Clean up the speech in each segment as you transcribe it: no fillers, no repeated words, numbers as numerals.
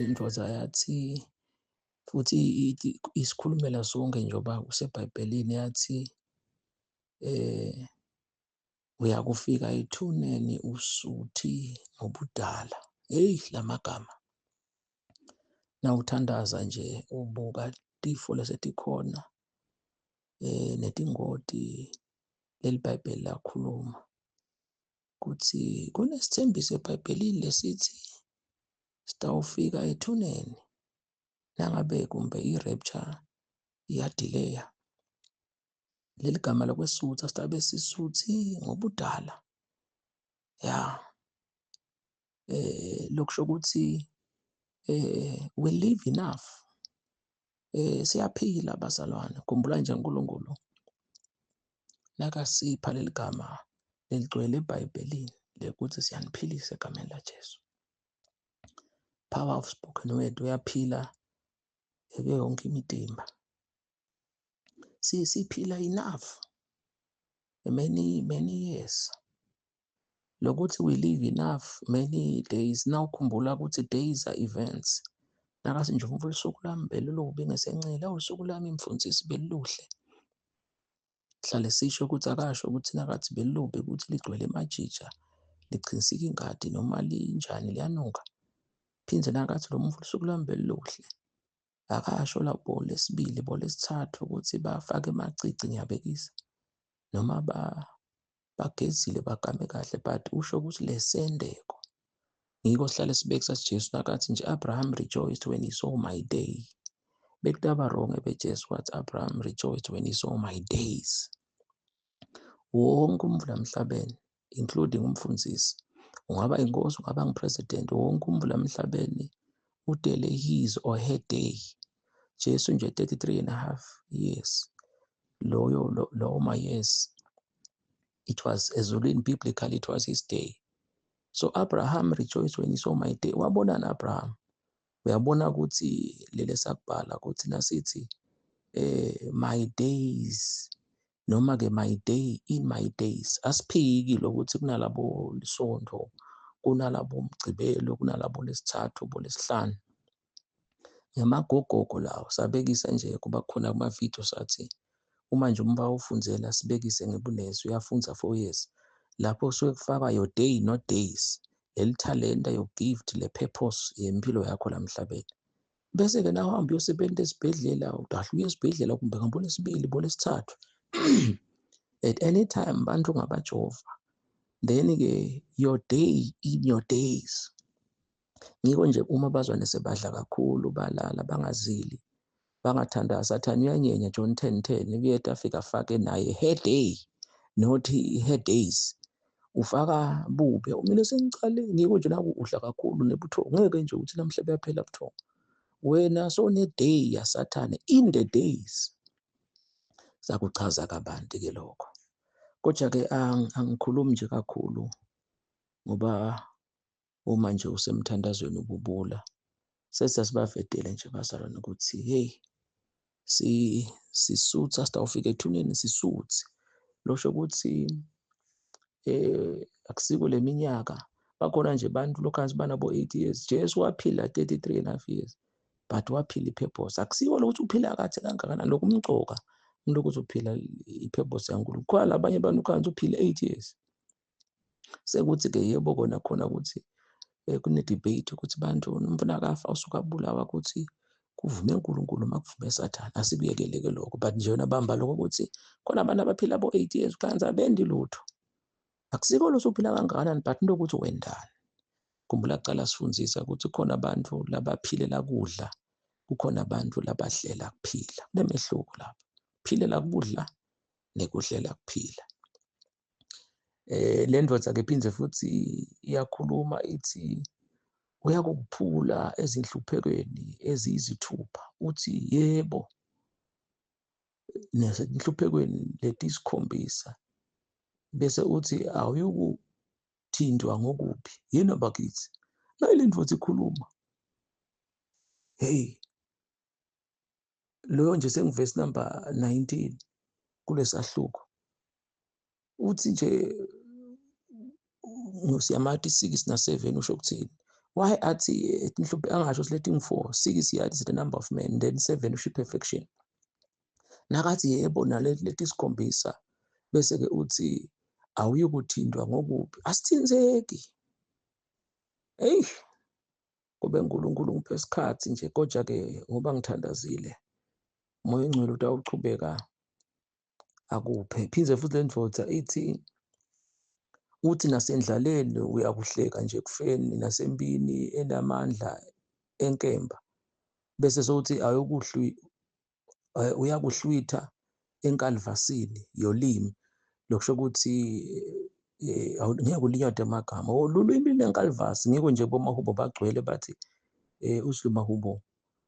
Indvodza yathi futhi isikhulumela sonke njengoba kuseBhayibhelini yathi eh uyakufika ethuneni usuthi ngobudala. Hey lamagama. Nawuthandaza nje ubuka tifo lesetikhona netingoti leli Bhayibheli lakhuluma kutsi kunesithembiso eBhayibhelini lesithi sitawufika ethuneni nangabe kumbe i-rapture iyadileya. Leli gama lokwesutha sitabe sisuthi ngobudala. Ya, lokusho ukuthi we live enough. Siyaphila bazalwane. Khumbula nje uNkulunkulu nakasipha leli gama leligcwele eBhayibhelini lekuthi siyaniphilisa egameni laJesu. Power of spoken word, uyaphila ekuyo yonke imitimba. Siphila enough many many years. Lokuthi we live enough many days, nawukhumbula ukuthi days are events. Nakasi nje umva usuku lami belulubi ngesencele, usuku lami mfundisi beluhle. Sihlale sisho ukuthi akasho ukuthi nakathi belubi ukuthi ligcwele emajija, lichinsika ingadi noma linjani liyanuka. Phinde nakathi lo muntu usuku lwami beluhle, akasho lapho lesibili bolesithathu ukuthi bafake amacici ngiyabekisa noma bagezile bagame kahle, but usho ukuthi lesendeko. Ngiko sihlale sibekisa Jesu nakathi nje Abraham rejoiced when he saw my day. Bekutaba wrong ebe Jesu wathi Abraham rejoiced when he saw my days. Wonke umvula emhlabeni including umfundisi, ungaba inkosi, ungaba ngipresident, wonke umvula emhlabeni udele his or her day. Jesu nje 33 and a half years, loyo lowo ma years it was ezulwini, biblically it was his day. So Abraham rejoiced when he saw my day. Wabonani Abraham? Uyabona ukuthi lele sakubhala ukuthi nasithi my days noma ke my day in my days, asiphiki lokuthi kunalabo lisonto, kunalabo umgcibelo, kunalabo lesithathu, bolesihlanu, ngemagogogo lawo. Sabekisa nje kuba khona kuma video sathi uma nje umba ufundzela sibekise ngebunesi, uyafunza 4 years, lapho kusuke kufakwa your day not days, leli talenta, your gift, le purpose yempilo yakho la emhlabeni. Bese ke nawe uhambe uyosebenza esibhedlela, udahle uye esibhedlela kumbe ngabolesibili bolesithathu, at any time bantu ungabajova, then ke your day in your days. Ngiko nje uma bazwane sebadla kakhulu, balala bangazili, bangathandaza, Sathane uyanyenya. John 10:10 kuyeta afika afake naye her day not her days, ufaka bube mina sengicale. Ngiko nje naku udla kakhulu nebuthongo, ngeke nje ukuthi namhla buyaphela buthongo, wena so ne day yaSathane in the days. Sakuchaza kabanti ke lokho, kodwa ke angikhulumi nje kakhulu ngoba uma nje usemthandazweni ububula sesasibavedele nje bazalwane ukuthi hey, sisutha sitawufika ethuneni sisuthi. Losho ukuthi akusiko leminyaka, bakhona nje bantu lokhansi banabo 8 years. Jesu waphila 33 and a half years, but waphila ipurpose. Akusiwo lokuthi uphila kahle kangakanani, lokumcoka umuntu ukuthi uphila ipurpose yaNkulunkulu. Khona labanye abantu khansi uphila 8 years, sekuthi ke yebo kona khona ukuthi kune debate ukuthi bantu umfana akafa usuka abulawa ukuthi kuvume uNkulunkulu uma kuvume Sathane, asikuyekeleke lokho. But nje yona bamba lokho ukuthi khona abantu abaphila bo 8 years kanti abendi lutho. Akusiko lo usuphila kangakanani, but into ukuthi wendani. Khumbula kuqala sifundisa ukuthi khona abantu labaphilela kudla, kukhona abantu labahlela kuphila. Kunemehluko lapho, philela kudla nekudlela kuphila. Le ndoda ke phindze futhi iyakhuluma ithi uyakukuphula ezinhluphekweni eziyizithupha, uthi yebo nasenhluphekweni letisikhombisa, bese uthi awuyukuthintwa ngokubi. Yini bakithi nayi le ndoda ikhuluma? Hey, loyo nje sengivesi number 19 kulesahluko, uthi nje siyamati 6 na 7 usho ukuthini? Why athi tinhluphe angasho silethi ngu-4, 6 yathi is the number of men, then 7 usho perfection. Nakathi yebo naleti letisikhombisa bese-ke uthi awuyukuthintwa ngokubi, asithinzeki. Eyi, kube uNkulunkulu ngiphe isikhathi nje, kodwa-ke ngoba ngithandazile, uMoya oNgcwele utawuchubeka akuphe. Phindze futhi le ndvodza ithi, uthi nasendlaleni uyakuhleka nje ekufeni, nasempini enamandla enkemba, bese sowuthi uyakuhlwitha enkalivasini yolimi. Lokusho ukuthi ngeke ulinyatwe amagama lulwimi lenkalivasi. Ngiko nje bomahubo bagcwele bathi uSilumahubo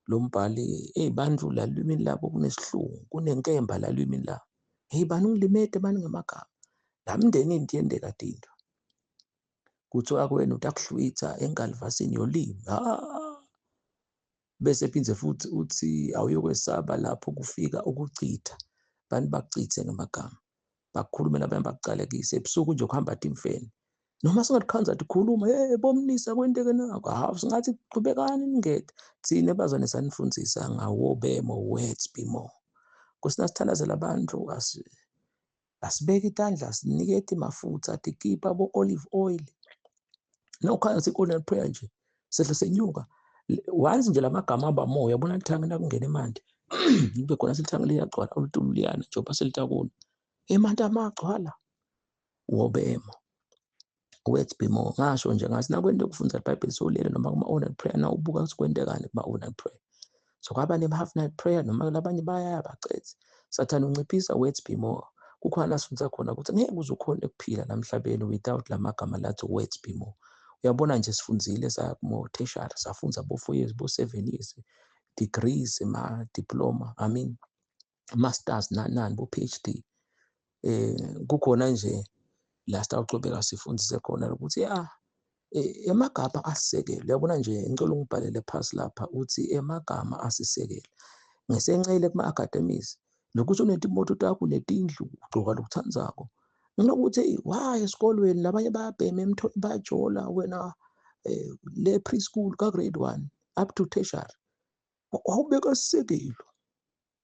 lo mbhali, hey bantu la lwimini labo kunesihlungu, kunenkemba la lwimini labo. Hey bani ungilimete bani ngamagama la mndenini tiyenteka tinto. Kuthiwa kuwena utakuhlwitha enkalivasini yolimi. Bese phindze futhi uthi awuyokwesaba lapho kufika ukuchitha, bantu bakuchithe ngamagama, bakukhulumela abanye bakucalekise. Ebusuku nje kuhamba timfene, noma singatikhanza tikhuluma, hey bomnisa kwenteke nako, hawu singathi qhubekani ningede. Thina bazwane sanifundisa ngawobemo words be more. Kusina sithandazela abantu, asibeke itandla, sinikete mafutha, tikipa bo olive oil. Nawukhanya siku-ordinary prayer nje sehlo senyuka once nje lamagama aba moya, yabona lithangi nakungena emanti kube khona selithangi liyagcwala olutulu liyana njengoba selitakuna emanti amagcwala wobemo words be more. Ngasho nje ngathi nakwento yokufundisa iBhayibheli sowulele noma kuma-ordinary prayer, na ubuka ukuthi kwentekani kuma-ordinary prayer. So kwaba ne-half night prayer noma labanye bayaya bacethe. Sathane unciphisa words be more. Kukhona la sifundisa khona ukuthi ngeke uze ukhone ukuphila la emhlabeni without la magama lathi words be more. Uyabona nje sifundzile saya kuma-tertiary, safundza bo-4 years, bo-7 years, degrees, ma-diploma, I mean masters nani nani, bo-PhD. Kukhona nje la sitawuchubeka sifundise khona ukuthi ya emagama asisekelo. Uyabona nje ngicela ungibhalele phasi lapha uthi emagama asisekelo. Ngesencele kuma-academies lokuthi unetimoto takho, unetindlu, ugcoka lokuthandzako. Nginokuthi why esikolweni labanye bayabhema emtholo bayajola, wena le preschool ka grade 1 up to tertiary wawubeka isisekelo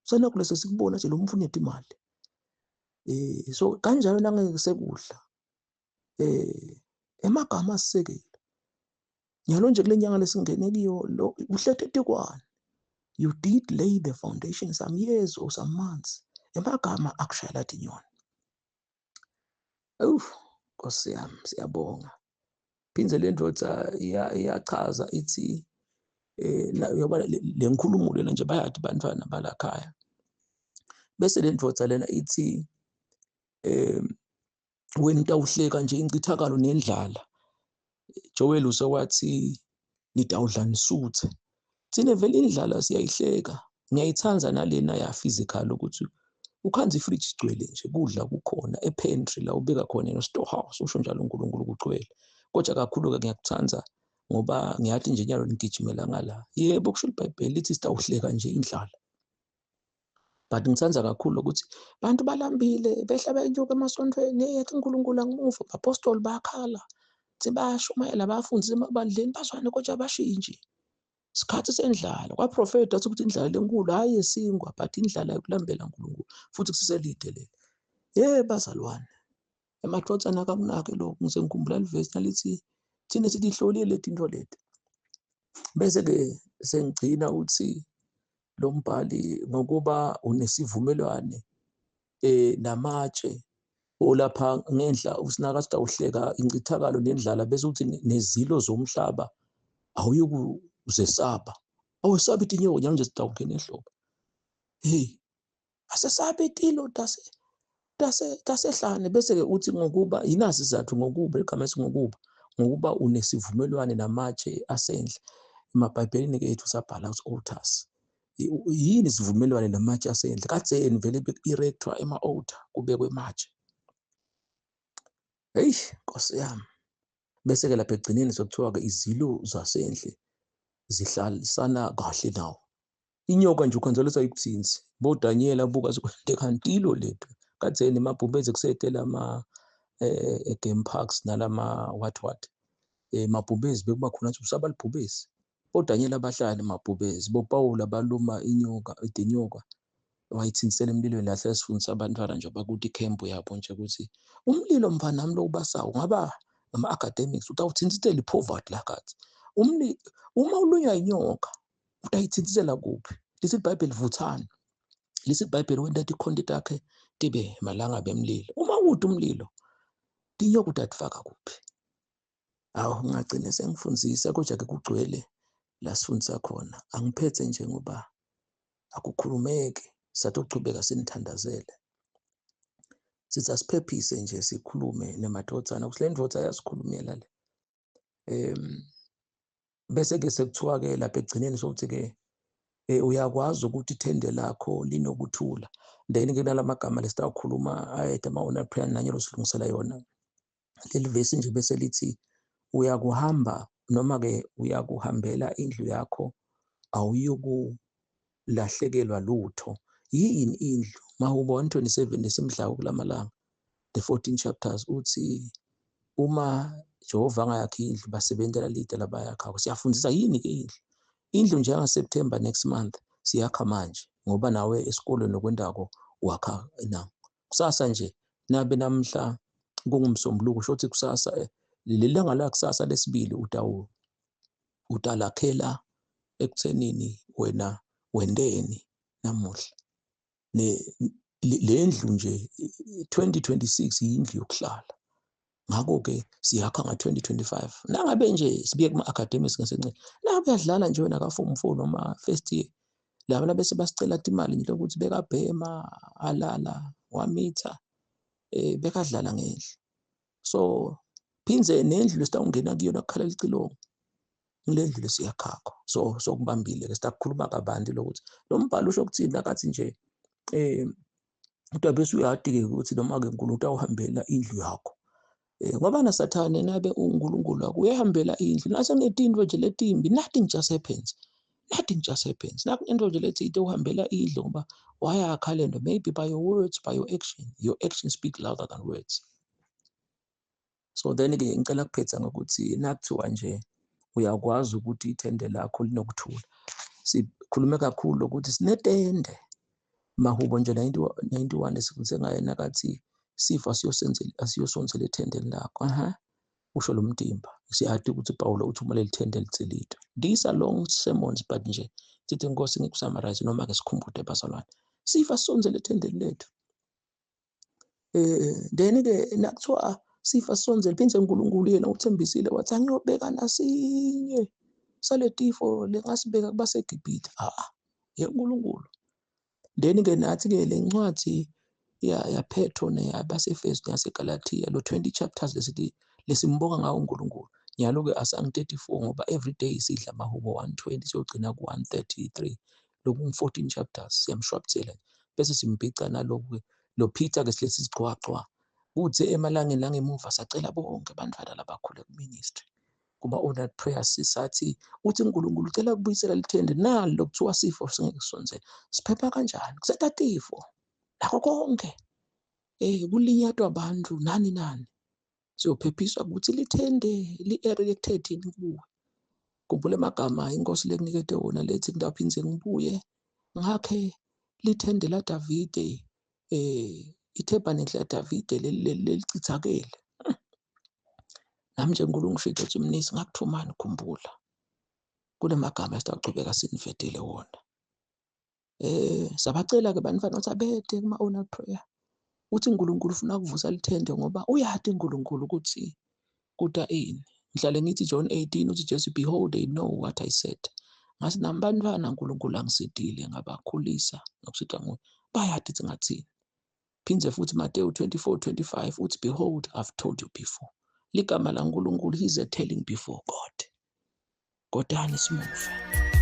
sanakho leso sikubona nje lo mfuna imali. So kanjalo nangesekudla emagama asisekelo. Nyalo nje kule nyanga lesingene kiyo lo uhlethe tikwane, you did lay the foundation some years or some months, emagama akushayela tinyoni. Uf, Nkosi yami, siyabonga. Phindze le ndvodza iyachaza ithi uyabona le nkulumo lena nje bayathi bantwana balakhaya. Bese le ndvodza lena ithi wena utawuhleka nje incithakalo nendlala. Joel usewathi nitawudla nisuthe. Thina vele indlala siyayihleka. Ngiyayithanda nalena ya physical ukuthi ukhanze ifridge igcwele nje kudla kukhona epantry la ubeka khona no storehouse, usho njalo uNkulunkulu kugcwele. Kodwa kakhulu ke ngiyakuthanda ngoba ngiyathi nje nyalo nigijimela ngala. Yebo kusho iBhayibheli lithi sitawuhleka nje indlala. But ngithanda kakhulu ukuthi bantu balambile behla benyuka emasontweni, hey yathi uNkulunkulu angimuva, apostoli bayakhala, thi bayashumayela bayafundisa emabandleni bazwane kodwa abashintshi. Sikhathi sendlala kwaprofetha athi ukuthi indlala lenkulu hayi yesingwa but indlala yokulambela uNkulunkulu futhi kusiselide leli. Ye bazalwane, emadvodzana akakunake lokhu. Ngise ngikhumbula livesi nalithi thina sithi letinto leti. Bese ke sengigcina uthi lo mbhali ngokuba unesivumelwane namatshe olapha ngenhla usinaka sitawuhleka incithakalo nendlala, bese uthi nezilo zomhlaba awuyukuzesaba. Awesabi itinyoka njalo nje sitawungena ehlobo. Hey, asesabe itilo tasehlane. Bese ke uthi ngokuba yinazi izathu ngokuba igama ethi ngokuba, ngokuba unesivumelwane namatshe asendle. EmaBhayibhelini ke ethu sabhala ukuthi altars. Yini isivumelwane namatshe asendle? Kadzeni vele beku-erectwa ema-altar kubekwe ematshe. Hey Nkosi yami. Bese ke lapha egcineni sokuthiwa ke izilo zasendle zihlalisana kahle nawo. Inyoka nje ukhanzelisa ikuthinzi. BoDaniel abuka sikwente kantilo lethu. Kadzeni emabhubezi kusetela ama game parks nalama what what. Mabhubezi bekuba khona athi usaba libhubezi. BoDanyela abahlala emabhubezi, boPawula baluma inyoka, idinyoka wayithintisela emlilweni lahle sifundisa abantwana nje bakuthi ikhempu yabo nje ukuthi umlilo mfanami lo ubasawo ungaba ama-academics utawuthintisela i-poverty la kathi umlilo uma ulunywa inyoka utayithintisela kuphi? Lithi iBhayibheli vuthani, lithi iBhayibheli wenta tikhonti takhe tibe malangabi emlilo. Uma uwude umlilo tinyoka utatifaka kuphi? Awu ngagcine sengifundisa kodwa-ke kugcwele la sifundisa khona. Angiphethe nje ngoba akukhulumeki, satochubeka sinithandazele. Sithi asiphephise nje sikhulume nemadvodzana ukuthi le ndvodza yasikhulumela le. Bese-ke sekuthiwa-ke lapha ekugcineni sokuthi-ke uyakwazi ukuthi ithende lakho linokuthula. Then-ke kunala magama lesitawukhuluma ayede ama-owner prayer nanye losilungisela yona. Leli vesi nje bese lithi uyakuhamba noma-ke uyakuhambela indlu yakho awuyokulahlekelwa lutho. Yini indlu? Mahubo 127 lesimdlawo kulamalanga, the 14 chapters uthi uma Jehova angayakhi indlu basebentela lide labayakhako. Siyafundisa yini-ke indlu? Indlu njenga-September next month siyakha manje ngoba nawe esikolweni okwendako wakha na kusasa nje nabe namhla kungumsombuluko kusho ukuthi kusasa leli langa la kusasa lesibili utalakhela ekuthenini wena wenteni namuhla. Le ndlu nje 2026 yindlu yokuhlala. Ngakho-ke siyakha nga-2025. Nangabe nje sibuye kuma-academics ngesencane, nangabe uyadlala nje wena ka-form 4 noma first year, laba labese basicela imali nje lokuthi bekabhema, alala, wamitha, bekadlala ngendlu. So phindze nendlu lesitawungena kuyona kukhala licilongo, ngile ndlu lesiyakhakho. So sokubambile-ke sitakukhuluma kabanti lokuthi lo mbhalo usho ukuthini nakathi nje kodwa bese uyati-ke ukuthi noma-ke uNkulunkulu utawuhambela indlu yakho. Ngoba naSathane nabe uNkulunkulu wakho uyahambela indlu nasenetintfo nje letimbi, nothing just happens, nothing just happens. Nakunento nje lethi ite uhambela indlu ngoba wayakha lento, maybe by your words, by your action, your actions speak louder than words. So then-ke ngicela kuphetha ngokuthi nakuthiwa nje uyakwazi ukuthi ithende lakho linokuthula. Sikhulume kakhulu ukuthi sinetende. Mahubo nje 91 esifundise ngaye nakathi sifo asiyosonzela ethendeni lakho. Aha, usho lo mtimba. Siyati ukuthi Paulo uthi uma leli thende litselitwe. These are long sermons but nje sithi inkosi ngikusummarize noma-ke sikhumbude bazalwane. Sifa sisonzele ethendeni lethu. Then-ke nakuthiwa sifa sisonzele phinde uNkulunkulu yena uthembisile wathi angiyobeka nasinye saletifo lengasibeka kubaseGibhithe. Ye uNkulunkulu. Then-ke nathi-ke le ncwadi yaPhetro neyabaseEfesu neyaseGalathiya lo 20 chapters lesithi lesimbonga ngawo uNkulunkulu. Nyalo-ke asangu 34 ngoba every day sidla amahubo 120 siyogcina ku-133 lokungu 14 chapters siyamshwabuzela bese simbhica naloku-ke lo Peter ke silesi sigcwagcwa kuthe emalangeni langemuva sacela bonke abantwana labakhule ku-ministry kuma all night prayer sisathi uthi uNkulunkulu ucela kubuyisela lithende nalo lokuthiwa sifo singeke sisondzele. Siphepha kanjani? Kusetatifo nakho konke kulinyatwa abantu nani nani. Siyophephiswa ukuthi lithende li-erected kuwe. Khumbula amagama inkosi lekunikete wona lethi ngitawuphindze ngibuye ngakhe lithende laDavide, ithebhanekle laDavide lelichithakele. Nami nje uNkulunkulu ngishilo ukuthi mnisi ngakuthumani khumbula. Kunemagama esitawuchubeka sinivedele wona. Sabacela ke bantwana ukuthi abede kuma all night prayer. Uthi uNkulunkulu ufuna ukuvusa lithende ngoba uyati uNkulunkulu ukuthi kuta ini. Ngihlale ngithi John 18 uthi Jesu, behold they know what I said. Ngathi nami bantwana uNkulunkulu angisidile ngabakhulisa ngokusitha nguye. Bayati ukuthi ngathini. Phindze futhi Matthew 24:25 uthi behold I've told you before. Ligama laNkulunkulu, he's a telling before God. Kodani simuve.